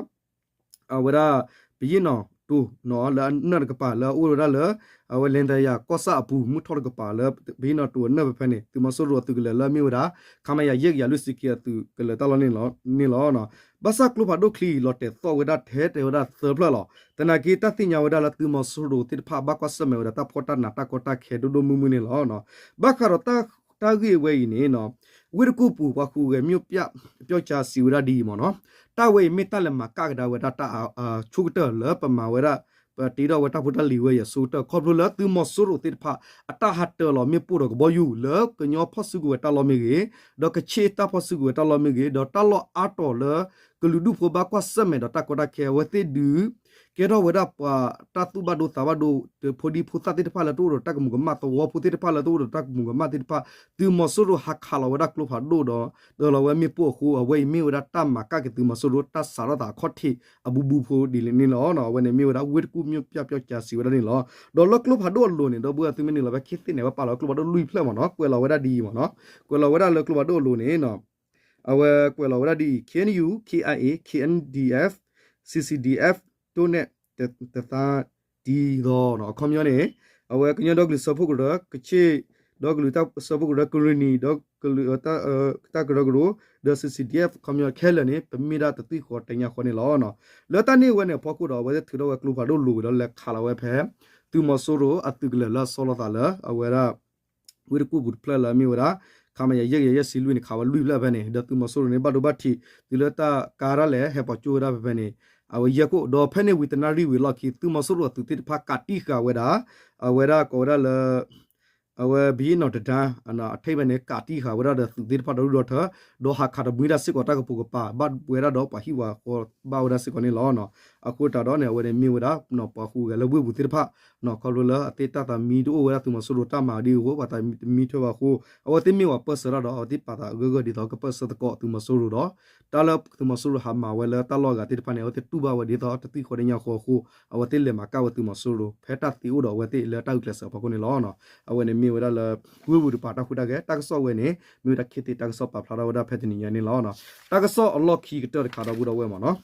အဝဲဒၣ် ဘုရင့်နောင် တိၤနီၤ လၢအနၢၣ်တကပၤလၢအအိၣ်ဝဲဒၣ်လၢ အဝဲ လိုင်သာယာ ကီၢ်ဆၣ်အပူၤ မုၢ်ထီၣ်တကပၤလၢ ဘုရင့်နောင် တိၤအနၢၣ်ဖဲဖဲန့ၣ် သုးမီၤစိရိၤအသုးကလၢၤလၢအမ့ၢ်ဝဲဒၣ် ခမရ ယဲၢ်ကယၤလွံၢ်ဆံခံအသုးကလၢၤတၢ်လီၢ်န့ၣ်လီၤ. ဘၣ်ဆၣ်ကျိဖးဒိၣ်ချံအံၤ လီၤတဲာ်သီၣ်ဝဲဒၣ်ထဲတဲဝဲဒၣ်သၢဖျၢၣ်လီၤ. သနာ်က့တၢ်သ့ၣ်ညါဝဲဒၣ်လၢသုးမီၤစိရိၤသ့ၣ်တဖၣ်ဘၣ်ကွၢ်ဆၢၣ်မဲာ်ဝဲဒၣ်တၢ်ဖှီၣ်တၢ်နးတၢ်ကီတၢ်ခဲဒိၣ်ဒိၣ်မုၢ်မုၢ်န့ၣ်လီၤ. ဘၣ်ဃးဒီးတၢ်ဂ့ၢ်ဝဲအံၤန့ၣ် ဝ့ၢ်တကူၣ်ပူၤ ပှၤဟူးဂဲၤ မြို့ပြပျောက်ကျား စံးဝဲဒၣ်ဒ်အံၤမ့ၢ်နီၤ တၢ်ဝဲအံၤမ့ၢ်တၢ်လဲၤမၤကၣ်ကဒါဝဲဒၣ်တၢ်အဆိကတၢၢ်လၢပမၤဝဲဒၣ် ပတ့ထီၣ်ဝဲတၢ်ဖိတၢ်လံၤဝဲအံၤအဆိကတၢၢ် ခီဖျိလၢသုးမီၤစိရိၤသ့ၣ်တဖၣ် အတၢ်ဟးတၢၤလီၤမ့ၣ်ပိၢ်ဒီးကဘီယူၤ လၢကညီဖီၣ်စုကဝဲၤတၢ်လီၢ်မ့ၢ်ဂ့ၤ, ဒီးကခ့ၣ်တၢ်ဖီၣ်စုကဝဲၤတၢ်လီၢ်မ့ၢ်ဂ့ၤ, ဒီးတၢ်လီၢ်အါတီၤလၢ ကလုာ်ဒူၣ်ဖိဘၣ်ကွၢ်ဆၢၣ်မဲာ်ဒီးတၢ်ကီတၢ်ခဲအဝဲသ့ၣ်ဒုး ကဲထီၣ်ဝဲဒၣ်ပှၤတၢ်သူၣ်ဘၣ်ဒိသးဘၣ်ဒိ ဖိဒံဖိသၣ်သ့ၣ်တဖၣ်လၢတအိၣ်ဒီးတၢ်ကမူၤကမၣ် သဝီဖိသ့ၣ်တဖၣ်လၢတအိၣ်ဒီးတၢ်ကမူၤကမၣ်သ့ၣ်တဖၣ် သုးမီၤစိရိၤဟးခးလီၤဝဲဒၣ်ကျိဖးဒိၣ်ဒီး တၢၤလီၤဝဲမ့ၣ်ပိၢ်အဃိ အဝဲအံၤမ့ၢ်ဝဲဒၣ်တၢ်မၤကၣ်က့ၤသုးမီၤစိရိၤ တၢ်စးထီၣ်သးအခီၣ်ထံးအဘူးဘူးဖိဒ်န့ၣ်လီၤ. အဝဲန့ၣ်မ့ၢ်ဝဲဒၣ်ဝ့ၢ်တကူၣ် မြို့ပြပျောက်ကျား စံးဝဲဒၣ်န့ၣ်လီၤ. ဒီးလၢကျိဖးဒိၣ်အလိၤန့ၣ် ဒီပုၢ်ဝဲၢ်သုမ့ၢ်နုာ်လီၤဖဲ ခေတ်သစ် န့ၣ် အဝဲပာ်လီၤကျိဖးဒိၣ်လွံၢ်ဖျၢၣ်မ့ၢ်နီၤ ကွဲးလီၤဝဲဒၣ်ဒ်အံၤမ့ၢ်နီၤ ကွဲးလီၤဝဲဒၣ်လၢကျိဖးဒိၣ်အလိၤန့ၣ် အဝဲကွဲးလီၤဝဲဒၣ်ဒ်အံၤ K N U, K I A, K N D F, C C D F ဒိၣ်နဲၣ်တသါ ဒ်သိး အခီပညီန့ၣ် အဝဲကညီဒီကလုာ်စၢဖှိၣ်ကရၢ ကခ့ၣ်ဒီကလုာ်စၢဖှိၣ်ကရၢ ကရံၣ်နံၣ်ဒီကလုာ် တၢ်ကရၢကရိ ဒီး C C D F အခီပညီခဲလၢာ်န့ၣ် ပမ့ၢ်ဒၣ်တသွံၣ်ဃီတဲညါဃီန့ၣ်လီၤ. လၢတၢ်န့ၣ်ဝဲန့ၣ် အဖီခိၣ်ဒီး အဝဲသ့ၣ်ထုးထီၣ်ဝဲကျိဖးဒိၣ်လိၤဝံၤဒီး လဲၤခးလီၤဝဲဖဲ သုးမီၤစိရိၤအသုးကလၢၤလၢအဆီလီၤသးလၢ အဝဲဒၣ် ဝ့ၢ်တကူၣ်ပူၤတဖျၢၣ်လၢအမ့ၢ်ဝဲဒၣ် ခမရ ယဲၢ်ကယၤယဲၢ်ဆံလွံၢ်န့ၣ် ခးဝဲလွံၢ်ဖျၢၣ်ဖဲန့ၣ် ဒီးသုးမီၤစိရိၤန့ၣ် ဘၣ်ဒိဘၣ်ထံး တုၤလၢတၢ်ကါတၢ်လဲၤဟဲပိာ်ကၠိဝဲဒၣ်ဖဲဖဲန့ၣ် အဝဲယဲၢ်ခိၣ် ဒီးဖဲန့ၣ်ဝံၤတနၣ်ရံၣ်ဝံၤအလီၢ်ခံ သုးမီၤစိရိၤအသုးသ့ၣ်တဖၣ်ကးတံၢ်ဃာ်ဝဲဒၣ် အဝဲဒၣ်ကိးဝဲဒၣ်လၢ အဝဲ ဘုရင့်နောင်တံတား အထံးဖဲန့ၣ် ကးတံၢ်ဃာ်ဝဲဒၣ်ဒီးသုးသ့ၣ်တဖၣ်ဒီဒူၣ်ဒီထၢ ဒီးဟးခးတမှံတၢ်စ့ၢ်ကီး တၢ်ကပိာ်ကပၤ ဘၣ်ဝဲဒၣ်ဒီးပှၤဟံၣ်ပှၤဃီဘၣ်ဝဲဒၣ်စ့ၢ်ကီးန့ၣ်လီၤ. အဃိသတးဒီးန့ၣ် အဝဲန့ၣ်မ့ၢ်ဝဲဒၣ် ပှၤဟူးဂဲၤလၢဝ့ၢ်ပူၤသ့ၣ်တဖၣ် ခီဖျိလၢအသ့ၣ်တၢ်သးမံတအိၣ်ဝဲဒၣ် သုးမီၤစိရိၤတၢ်မၤဒ်အဃိ ပှၤသးမံထွဲဘၣ်အဃိ အဝဲသ့ၣ်မ့ၢ်ပှၤပၢၢ်ဆၢတၢ်ဒီး အဝဲသ့ၣ်ပာ်သးဂၢၢ်ဂၢၢ်ဒ်သိးကပၢၢ်ဆၢသကိးသုးမီၤစိရိၤဒီး တၢ်လၢသုးမီၤစိရိၤဟးမၤဝဲလၢတၢ်လီၢ်အဂၤသ့ၣ်တဖၣ်န့ၣ် အဝဲသ့ၣ်တူၢ်ဘၣ်ဝဲဒ်သိးတသွံၣ်ဃီတညါဃီအဃိ အဝဲသ့ၣ်လဲၤမၤကၣ်ဝဲသုးမီၤစိရိၤ ဖဲတၢ်သ့အိၣ်ဒီးအဝဲသ့ၣ်လၢတၢ်ဂုာ်ကျဲးစၢးအဖီခိၣ်န့ၣ်လီၤ. အဝဲန့ၣ်မ့ၢ်ဝဲဒၣ်လၢ ဝ့ၢ်ပူၤတပၤတၢ်ဟူးတၢ်ဂဲၤ တၢ်ကစီၣ်ဝဲန့ၣ် မ့ၢ်ဝဲဒၣ်ခ့သ့ၣ်တၢ်ကစီၣ်ပာ်ဖျါထီၣ်ဝဲဒၣ်ဖဲတနံၤညါန့ၣ်လီၤ. တၢ်ကစီၣ်အလီၢ်ခံကတၢၢ်တခါဒီပုၢ်ဒီဝဲၢ်မ့ၢ်နီၤ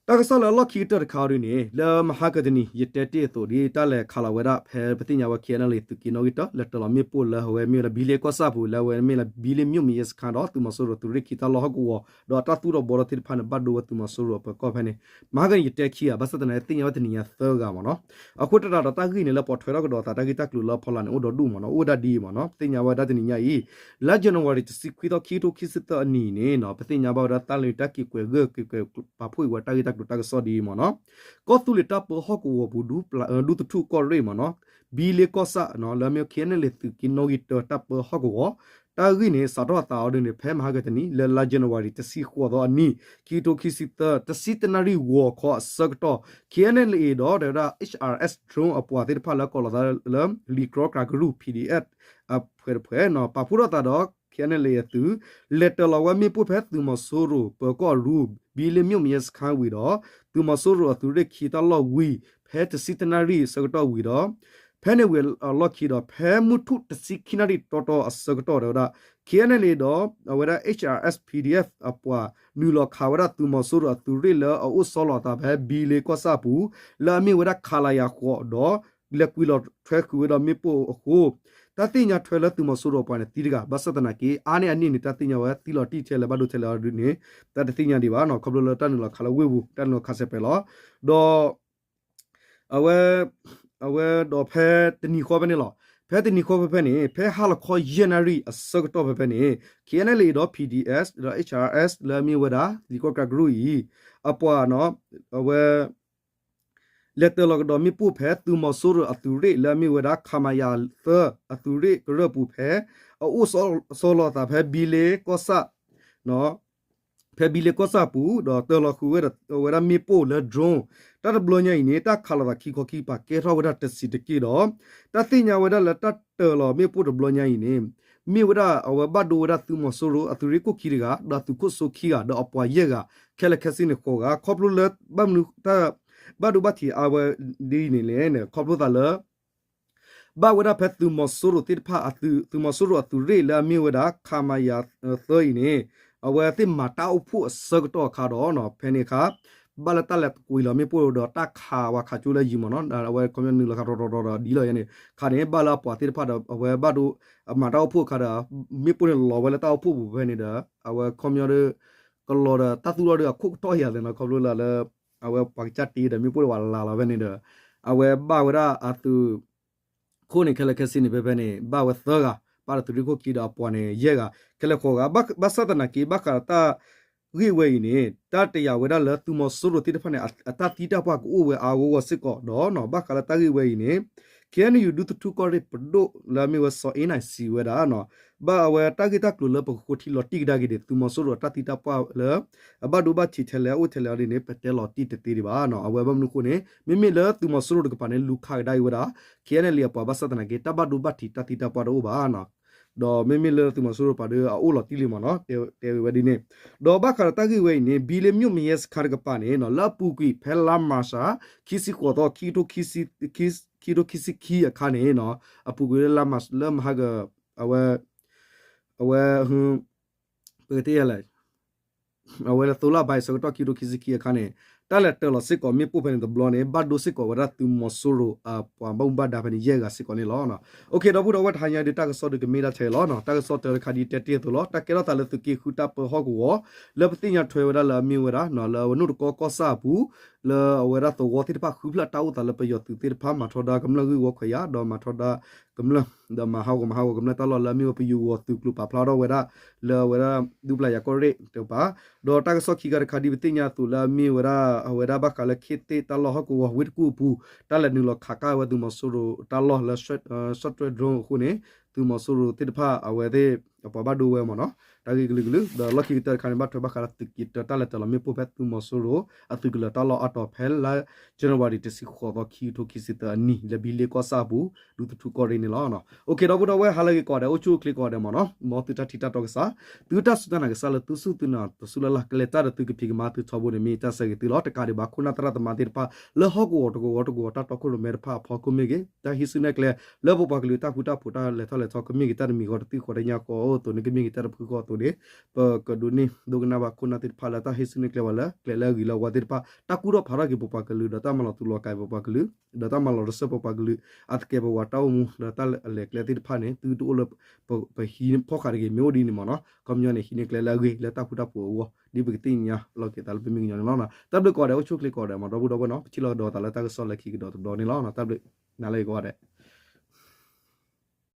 တၢ်ကစီၣ်လၢအလီၢ်ခံကတၢၢ်တခါအံၤဒ်န့ၣ် လၢမဟါကတနံၤ ယတဲတ့ၢ်အသိးဒ် တၢ်လဲၤခးလီၤဝဲဒၣ် ဖဲပသ့ၣ်ညါဝဲ ခ့ၣ်အဲၣ်အၣ်လ်အ့ သုးက့နီၣ်ဂံၢ်တၢ လဲၤတၢၤလီၤမ့ၣ်ပိၢ်လၢအဝဲမ့ၢ်ဝဲဒၣ် ဘံလ့ကီၢ်ဆၣ်ပူၤ လၢအဝဲမ့ၢ်ဝဲဒၣ် ဘံလ့ မြို့မရဲစခန်း ဒီး သုးမီၤစိရိၤသုးရ့ၣ်ခံတၢ်လီၢ်ဟီၣ်ကဝီၤ ဒီးတၢ်သူၣ်ထီၣ်ဘှီထီၣ်သ့ၣ်တဖၣ်န့ၣ် ဘၣ်ဒိဝဲသုးမီၤစိရိၤအပၢၤကီၢ်ဖဲန့ၣ် မဟါကတနံၤယတဲခံဂၤ ဘၣ်ဆၣ်သနာ်က့ သ့ၣ်ညါဝဲတနံၤညါသၢဂၤမ့ၢ်နီၤ. အဃိသတးဒီးတၢ်ဂ့ၢ်န့ၣ် လၢပှၤထွဲထီၣ်ကဒီးအသးတၢ်ဂ့ၢ်တၢ်ကျိၤလၢအဖီလာ်န့ၣ် အိၣ်ဒီဒူၣ်မ့ၢ်နီၤ အိၣ်ဝဲဒၣ်ဒ်အံၤမ့ၢ်နီၤ ပသ့ၣ်ညါဝဲဒၣ်တနံၤညါအံၤ လါ January တဆံခွံသီ ခံကထိခံဆံသၢအနံၤန့ၣ်နီၤ ပသ့ၣ်ညါဘၣ်ဝဲဒၣ်တၢ်လၢတၢ်က့ၤကွဲးဂၢၢ်က့ၤကွဲးပာ်ဖှိၣ်အံၤဝဲတၢ်ဂ့ၢ်တၢ်ကျိၤတၢ်ကစီၣ်ဒ်အံၤမ့ၢ်နီၤ. ကီၢ်သူလ့ၤတၢ်ပၢဟီၣ်ကဝီၤပူၤ ဒူသထူၣ်ကီၢ်ရ့ၣ်မ့ၢ်နီၤ ဘံလ့ကီၢ်ဆၣ် လၢအမ့ၢ် ခ့ၣ်အဲၣ်အၣ်လ်အ့ သုးက့နီၣ်ဂံၢ်တၢ တၢ်ပၢဟီၣ်ကဝီၤ တၢ်ဂ့ၢ်န့ၣ် စးထီၣ်အသးအီၤဒ်န့ၣ် ဖဲမဟါကတနံၤ လၢလါ January တဆံဃိးသီအနံၤ ခံကထိခံဆံသၢ တဆံတနၣ်ရံၣ်ဂီၤခီအဆၢကတီၢ် ခ့ၣ်အဲၣ်အၣ်လ်အ့ ဒီးတဲဝဲဒၣ် H R S drone အပှၤသ့ၣ်တဖၣ်လၢကိးလီၤသးလၢ လံာ်ကြီကြးကရူၢ် P D F အဖုတဖုနီၤ ပာ်ဖှိၣ်ထီၣ်သးဒီး ခ့ၣ်အဲၣ်အၣ်လ်အ့ အသုး လဲၤတၢၤလီၤဝဲမ့ၣ်ပိၢ်ဖဲသုးမီၤစိရိၤပၢၤကီၢ်အရူ ဘံလ့ မြို့မရဲစခန်း ဝံၤဒီး သုးမီၤစိရိၤအသုးရ့ၣ်ခံတၢ်လီၢ်ဝံၤ ဖဲတဆံတနၣ်ရံၣ်အဆၢကတီၢ်ဝံၤဒီး ဖဲန့ၣ်ဝံၤအလီၢ်ခံဒီး ဖဲမုၢ်ထူၣ်တဆံခံနၣ်ရံၣ်တီတီအဆၢကတီၢ်ဒီးဝဲဒၣ် ခ့ၣ်အဲၣ်အၣ်လ်အ့ ဒီး အဝဲဒၣ် H R S P D F အပှၤ နုာ်လီၤခးဝဲဒၣ်သုးမီၤစိရိၤအသုးရ့ၣ်လၢအအိၣ်ဆီလီၤအသးဖဲဘံလ့ကီၢ်ဆၣ်ပူၤ လၢအမ့ၢ်ဝဲဒၣ် ခလရ ဃိးဒီး လဲၤကွံာ်လီၤထွဲဃုာ်ဝဲဒီးမ့ၣ်ပိၢ်အဃိ တၢ်သ့ၣ်ညါထွဲလၢသုးမီၤစိရိၤအပှၤန့ၣ်သံတဂၤ ဘၣ်ဆၣ်သနာ်က့ အါန့ၢ်အန့ၣ်န့ၣ် တၢ်သ့ၣ်ညါဝဲသံလီၤတံၢ်ထဲလဲၣ် ဘၣ်ဒိထဲလဲၣ်အီၤဒ်န့ၣ် တၢ်တသ့ၣ်ညါဒံးဘၣ်နီၤ ခီဖျိလၢတၢ်နုာ်လီၤခးလၢဝ့ၢ်ပူၤ တၢ်နုာ်လီၤခးစဲးပဲၤလီၤ ဒီး အဝဲ အဝဲဒီးဖဲတနံၤဃီဖဲန့ၣ်လီၤ ဖဲတနံၤဃီဖဲဖဲန့ၣ် ဖဲဟါလီၤခီယဲၢ်နၣ်ရံၣ်အဆၢကတီၢ်ဖဲဖဲန့ၣ် ခ့ၣ်အဲၣ်အၣ်လ်အ့ ဒီး P D S ဒီး H R S လၢအမ့ၢ်ဝဲဒၣ် လံာ်ကြီကြးကရူၢ်အံၤ အပှၤနီၤ အဝဲ လဲၤတၢၤလီၤကဒီးမ့ၣ်ပိၢ်ဖဲသုးမီၤစိရိၤအသုးရ့ၣ်လၢအမ့ၢ်ဝဲဒၣ် ခမရ သၢ အသုးရ့ၣ်ကရၢၢ်ပူၤဖဲ အအိၣ်ဆီလီၤအသးဖဲဘံလ့ကီၢ်ဆၣ် ဖဲဘံလ့ကီၢ်ဆၣ်ပူၤ ဒီးတၢၤလီၤဃုာ်ဝဲဒၣ်ဝဲဒၣ်မ့ၣ်ပိၢ်လၢ drone တၢ်တဘျီညါအံၤန့ၣ် တၢ်ခးလီၤသးခံခီခံကပၤကဲထီၣ်ဝဲဒၣ်တဆံးတက့ၢ်ဒီး တၢ်သ့ၣ်ညါဝဲဒၣ်လၢတၢ်တၢၤလီၤမ့ၣ်ပိၢ်တဘျီညါအံၤန့ၣ် မ့ၢ်ဝဲဒၣ်အဝဲဘၣ်ဒိဝဲဒၣ်သုးမီၤစိရိၤအသုးရ့ၣ်ခိၣ်ခံတဂၤ ဒီးသုးခိၣ်စိခံဂၤ ဒီးအပှၤယဲၢ်ဂၤ ခဲလၢာ်ခဲဆ့န့ၣ်ဃိးဂၤ ခီဖျိလၢ ဘၣ်မနုၤတၢ် ဘၣ်ဒိဘၣ်ထံးအါဝဲဒ်အံၤန့ၣ်လဲၣ်န့ၣ် ခီဖျိသးလၢ ဘၣ်ဝဲဒၣ်ဖဲသုးမီၤစိရိၤသ့ၣ်တဖၣ်အသုး သုးမီၤစိရိၤအသုးရ့ၣ်လၢအမ့ၢ်ဝဲဒၣ် ခမရ သၢ အံၤန့ၣ် အဝဲသ့ၣ်မၤတၢ်အိၣ်ဖှိၣ်အဆၢကတီၢ်အခါဒီး ဖဲန့ၣ်အခါ ဘၣ်လၢတၢ်လဲၤကွံာ်လီၤမ့ၣ်ပိၢ်ဒီးတၢ်ခးဝဲခးကၠိလၢယံၤမ့ၢ်နီၤ အဝဲခီပညီနုာ်လီၤခးတီတီတီဒီးဒ်လီၤယဲန့ၣ် ခါန့ၣ် ဘၣ်လၢအပှၤသ့ၣ်တဖၣ်ဒီး အဝဲဘၣ်ဒိ အမၤတၢ်အိၣ်ဖှိၣ်အခါဒီး မ့ၣ်ပိၢ်န့ၣ်လီၤဝဲလၢတၢ်အိၣ်ဖှိၣ်ပူၤဖဲန့ၣ်ဒီး အဝဲခီပညီဒီး ကလီၤဒီးတၢ်သူၣ်ထီၣ်ဒီးအခိၣ်ကတီၢ်ယၤသ့ၣ်နီၤ ခီဖျိလၢလၢ အဝဲပှၤကစၢ်တ့ဒီးမ့ၣ်ပိၢ်ဒီးဝဲလၢ်လီၤဖဲန့ၣ်ဒီး အဝဲဘၣ်ဝဲဒၣ်အသုး ခိၣ်န့ၣ်ခဲလၢာ်ခဲဆ့န့ၣ် ဖဲဖဲန့ၣ် ဘၣ်ဝဲသၢဂၤ ဘၣ်ဒီးသုးရ့ၣ်ခိၣ်ခံဒီးအပှၤန့ၣ် ယဲၢ်ဂၤ ခဲလၢာ်ဃိးဂၤ ဘၣ်ဆၣ်သနာ်က့ ဘၣ်ဃးဒီးတၢ်ဂ့ၢ်ဝဲအံၤန့ၣ် တၢ်တယာ်ဝဲဒၣ်လၢသုးမီၤစိရိၤသ့ၣ်တဖၣ်န့ၣ် အတၢ်သံတၢ်ပှၢ်ကအိၣ်ဝဲအါဂီၢ်ဂီၢ်စ့ၢ်ကီးဒီး ဘၣ်ဃးလၢတၢ်ဂ့ၢ်ဝဲအံၤန့ၣ် ခ့ၣ်အဲၣ်ယူၣ် ဒူသထူၣ်ကီၢ်ရ့ၣ်ပဒိၣ်လၢအမ့ၢ်ဝဲစီၤအ့နၢ်စံးဝဲဒၣ် ဘၣ်အဝဲတၢ်ဂ့ၢ်တၢ်ကျိၤလၢပကဃိထံလီၤတံၢ်ကဒါက့ၤန့ၣ် သုးမီၤစိရိၤအတၢ်သံတၢ်ပှၢ်လၢ အဘၣ်ဒိဘၣ်ထံးထဲလဲၣ်အအိၣ်ထဲလဲၣ်အီၤဒ်န့ၣ် ပတဲလီၤတံၢ်တသ့ဒံးဘၣ်နီၤ. အဝဲဘၣ်မနုၤအဃိန့ၣ် မ့မ့ၢ်လၢသုးမီၤစိရိၤတကပၤန့ၣ် လူၤခးကဒါက့ၤဝဲဒၣ် ခ့ၣ်အဲၣ်အၣ်လ်အ့ အပှၤ ဘၣ်ဆၣ်သနာ်က့ တၢ်ဘၣ်ဒိဘၣ်ထံးတၢ်သံတၢ်ပှၢ်တအိၣ်ဘၣ်နီၤ. ဒီးမ့မ့ၢ်လၢသုးမီၤစိရိၤပှၤဒီး အအိၣ်လီၤတံၢ်လံမ့ၢ်နီၤ တဲဝဲဒ်န့ၣ်. ဒီးဘၣ်ဃးဒီးတၢ်ဂ့ၢ်ဝဲအံၤန့ၣ် ဘံလ့ မြို့မရဲစခန်း တကပၤန့ၣ် လၢအပူၤကွံာ်ဖဲလါမၢ်ၡး ခံဆံဃိးသီ ခံကထိခံဆံခံအခါန့ၣ် အပူၤကွံာ်လၢလါမၢ်ၡး လၢမဟါက အဝဲ အဝဲ ပကတဲလဲၣ် အဝဲလၢသိလၢဘၣ်အဆၢကတီၢ် ခံကထိခံဆံခံအခါန့ၣ် တၢ်လဲၤတၢၤလီၤစ့ၢ်ကီးမ့ၣ်ပိၢ်ဖဲန့ၣ်တဘျီန့ၣ် ဘၣ်ဒိစ့ၢ်ကီးဝဲဒၣ်သုးမီၤစိရိၤအပှၤဘၣ်မူဘၣ်ဒါဖဲန့ၣ် ယဲၢ်ဂၤစ့ၢ်ကီးန့ၣ်လီၤ. ဒီပုၢ်ဒီဝဲၢ် တဟါညါဒုး တၢ်ကစီၣ်ဒုးကမ့ၢ်ဒၣ်ထဲလီၤ. တၢ်ကစီၣ်တၢတခါဒ်တဲတ့ၢ်အသိးလီၤ. တၢ်ကဲထီၣ်သးလၢသုးက့ဃုတၢ်ပၢဟီၣ်ကဝီၤ လၢပသ့ၣ်ညါထွဲဝဲဒၣ်လၢအမ့ၢ်ဝဲဒၣ် လၢအဝဲနိၣ်တကီကီၢ်ဆၣ်အပူၤ လၢအဝဲဒၣ်သဝီသ့ၣ်တဖၣ်ဃုဖျၢၣ်တၢ်အိၣ်သးလၢပယီၤသုးသ့ၣ်တဖၣ် မၤထီဒါကမျၢၢ်ဂ့ၢ်ဝီခွဲးယာ် ဒီးမၤထီဒါကမျၢၢ် ဒီးမၤဟးဂီၤမၤဟးဂီၤကမျၢၢ်တၢ်လီၢ်လၢအမ့ၢ်ဝဲပယီၤဂီၤသုးကျိၤပာ်ဖျါထီၣ်ဝဲဒၣ် လၢအဝဲဒၣ်ဒူပျၢ်ယၤကီၢ်ရ့ၣ်တကပၤ ဒီးတၢ်ကစီၣ်ခံခါတခါဒ်ပသ့ၣ်ညါအသိးလၢအမ့ၢ်ဝဲဒၣ် အဝဲဒၣ်ဘၣ်ဃးလၢခ့သ့ၣ်တၢ်လီၢ်ဟီၣ်ကဝီၤဝ့ၢ်တကူၣ်အပူၤ တၢ်လဲၤနုာ်လီၤခးကၢ်ဝဲသုးမီၤစိရိၤတၢ်လီၢ်လၢ စံၣ်တွဲ drone အဃိန့ၣ် သုးမီၤစိရိၤသ့ၣ်တဖၣ်အဝဲသ့ၣ် ပှၤဘၣ်ဒိဝဲမ့ၢ်နီၤ တၢ်ဂ့ၢ်ကလုာ်ကလုာ် ဒီးလီၢ်ခံကတၢၢ်တခါန့ၣ် ဘၣ်ထွဲဘၣ်ဃးလၢသုးက့တၢတၢ်လဲၤတၢ်လီၤမ့ၣ်ပိၢ်ဖဲသုးမီၤစိရိၤ အသုးကလၢၤတၢ်လီၢ်အါတီၤဖဲလါ January တဆံဃိးသီ ခံကထိခံဆံသၢအနံၤ လၢဘံလ့ကီၢ်ဆၣ်အပူၤ ဒူသထူကီၢ်ရ့ၣ်န့ၣ်လီၤ. အိၣ်ခ့ ဒီပုၢ်ဒီဝဲၢ် ဟါလၢအဂ့ၤကိးဂၤဒဲး အိၣ်ဆူၣ်အိၣ်ချ့ကိးဂၤဒဲးမ့ၢ်နီၤ မ်သုတၢ်ထံၣ်တၢ်တီကစၢ် သုတၢ်စူၢ်တၢ်နာ်ကစၢ်လၢသုစူၢ်သုနာ်တစူၢ်လၢ်လၢ် ကလဲၤတၢ်ဒီးသုကဖံးကမၤသုထီဘိန့ၣ် မ့ၢ်တၢ်ဆၢဂ့ၤသုလီၤ. တကးဒံးဘၣ် ခိၣ်နၢ်သရၣ်သမါသ့ၣ်တဖၣ် လၢဟီၣ်ကဝီၤတကဝီၤတကဝီၤ တၢ်တီခိၣ်ရိၣ်မဲတဖၣ်အဖီခိၣ်မ့ၢ်ဂ့ၤ တၢ်ဟံးစုနဲၣ်ကျဲ လၢပပှၤကလုာ်တၢ်ဃူတၢ်ဖိး တၢ်လဲၤထီၣ်လဲၤထီ ကမ့ၢ်ဂ့ၤ တၢ်တမံၤဃီတသံၣ်ဃီတညၣ်ဃီအသိးန့ၣ် ကမ့ၢ်ဂ့ၤ တၢ်တဖုဃီအသိးန့ၣ် ပကဒိးန့ၢ်ဒိကနၣ်ဘၣ်ခိၣ်နၢ်သ့ၣ်တဖၣ်လၢတၢ်ဟံးစုနဲၣ်ကျဲဝဲလၢ ကျဲလၢအဂ့ၤလၢအဝါသ့ၣ်တဖၣ် တၢ်ကူၣ်ထီၣ်ဖးထီၣ်က့ၤပပှၤကလုာ် ဒီးတၢ်မၤလီၤတူာ်လီၤကာ်ပပှၤကလုာ် ဒီးတၢ်မၤလီၤတဆၢပပှၤကလုာ် အသကဲးပဝးတၢ်အိၣ်မူ ဒီးတၢ်အလဲၤကျဲသ့ၣ်တဖၣ်န့ၣ် သုတအိၣ်လၢ ပဟံးဖီၣ်ဃာ်တဂ့ၤ မ့ၢ်အိၣ်ဒ်န့ၣ်မ့ၢ်နီၤ ခီပညီန့ၣ် ဟံးန့ၢ်ကျဲလၢအဂ့ၤ လၢတၢ်ဃူတၢ်ဖိးအဂီၢ် ဒ်ပကသ့ၣ်ညါလီၤက့ၤသးလၢပမ့ၢ်ကညီန့ၣ်လီၤ. တၢ်ဘျုးကိးဂၤဒဲး အိၣ်ဆူၣ်အိၣ်ချ့ကိးဂၤဒဲးမ့ၢ် ဒီပုၢ်ဒီဝဲၢ်နီၤ ပထံၣ်လိာ်ကဒီးသးလၢတၢ်ကစီၣ်လၢခံကဒီးတဘျီန့ၣ်လီၤ. တၢ်ဘျုးနၤလၢအဂ့ၤကိးဂၤဒဲး